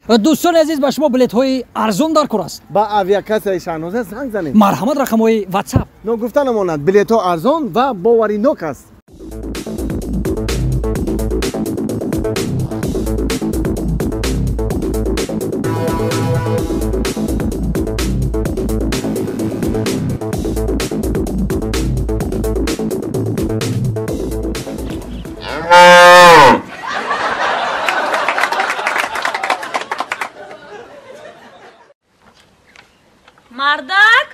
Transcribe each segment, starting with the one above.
Дӯстони азиз, ба шумо билетҳои арзон дар кор аст. Ба авиакассаи Шаҳноза занг занед. Марҳамат, рақамҳои WhatsApp. Ногуфта намонад, билетҳо арзон ва боваринок аст. Мардак?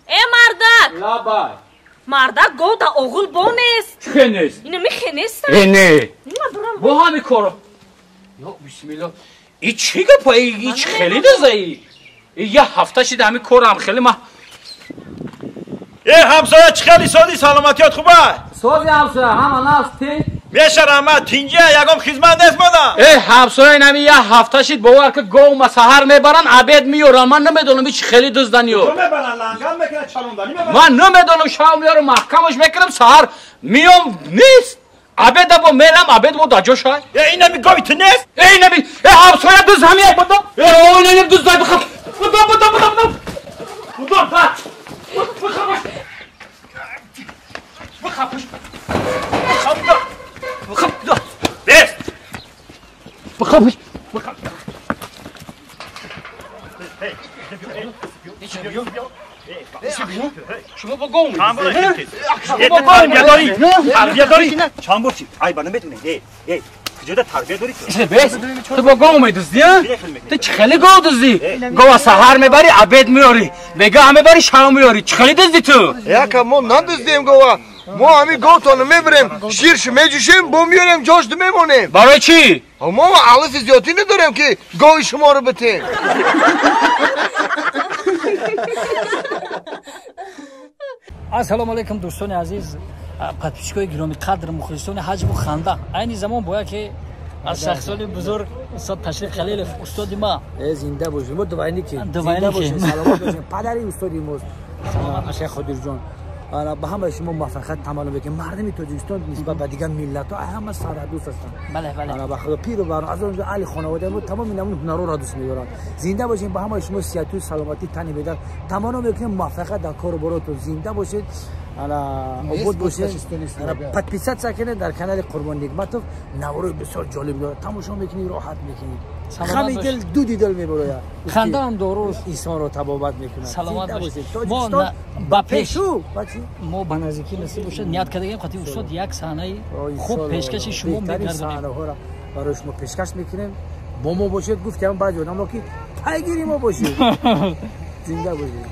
Э, мардак! Лабай. Мардак, гов да оғул бо нест. Чӣ нест? Ина михе нест. Э, не. Нима дурам. Бо ҳами коро. Ё бисмиллоҳ. И чӣ гапа? И чӣ хеле дазаи? И я ҳафта шида ҳами корам хеле ма. Э, ҳамсоя, чӣ хеле соди, саломатиёт хуба? Сози ҳамсоя, ҳама наст тинҷ? Меша раҳмат, тинҷа, ягон хизмат нест мада. Э, ҳамсоя, инами я ҳафта шид, бовар ки гов ма саҳар мебаран, обед меёран. Ман намедонам чӣ хеле дузданиё. Куҷо мебаран? Лангал мекунад, чалонданӣ мебаран? Ман намедонам, шав меёрам, маҳкамаш мекунам, саҳар миём нест. Обеда бо мерам, обед бо даҷо шай. Э, инами гови ту нест? Э, инами, э, ҳамсоя дуз ҳамия будо. Э, о, инами дуздай бихаб. Будо, будо, будо, будо. Будо, ба. Бихабаш. Бихабаш. Бихаб. Бихаб. Бест. Бихабаш. Бихаб. Шумо бо гов медиҳед? Тарбия дорӣ? Чанд бор чи? Ай, ба наметунӣ. Э, э, куҷода тарбия дорӣ ту? Бес, ту бо гов медуздӣ, а? Ту чӣ хеле гов дуздӣ? Гова саҳар мебарӣ, обед меёрӣ, бегаҳ мебарӣ, шав меёрӣ. Чӣ хеле дуздӣ ту? Яка, мо надуздем гова. Мо ҳамин говтонро мебарем, ширш меҷӯшем, бо меёрем, ҷош мемонем. Барои чӣ? Мо алафи зиёдӣ надорем, ки гови шуморо битем. Ассалому алайкум, дӯстони азиз, подписчикои гиромиқадр, мухлисони ҳаҷву ханда. Айни замон бояд ки аз шахсони бузург устод Ташриқ Халилов, устоди ма. Э, зинда бошед, мо двойники. Зинда бошед, саломат бошед. Падари устоди мост. Ашай Қодирҷон. Ба ҳамаи шумо муваффақият таманно мекунем. Мардуми Тоҷикистон нисбат ба дигар миллатҳо ҳама сарҳаддӯст ҳастанд. Бале, бале. Ба худо пиру барно, аз он ҷо аҳли хонаводаи мо тамоми намуни ҳунарҳоро дӯст медоранд. Зинда бошед, ба ҳамаи шумо сиҳату саломатӣ, тани бедар таманно мекунем, муваффақият дар кору боротон. Зинда бошед, обод бошед. Подписаться кунед дар канали Қурбон Нигматов, наворои бисёр ҷолиб дорад. Тамошо мекунӣ, роҳат мекунӣ. Хами дил дуди дил мебарояд. Ханда ҳам доруст. Инсонро табобат мекунад. Саломат бошед. Тоҷикистон ба пеш. пешу. Мо ба наздикӣ насиб бошад, ният кардагем қати устод як саҳнаи хуб пешкаши шумо мегардонем. Саҳнаҳоро барои шумо пешкаш мекунем. Бо мо бошед, гуфтем баъзе одамро, ки пайгири мо бошед. Зинда бошед.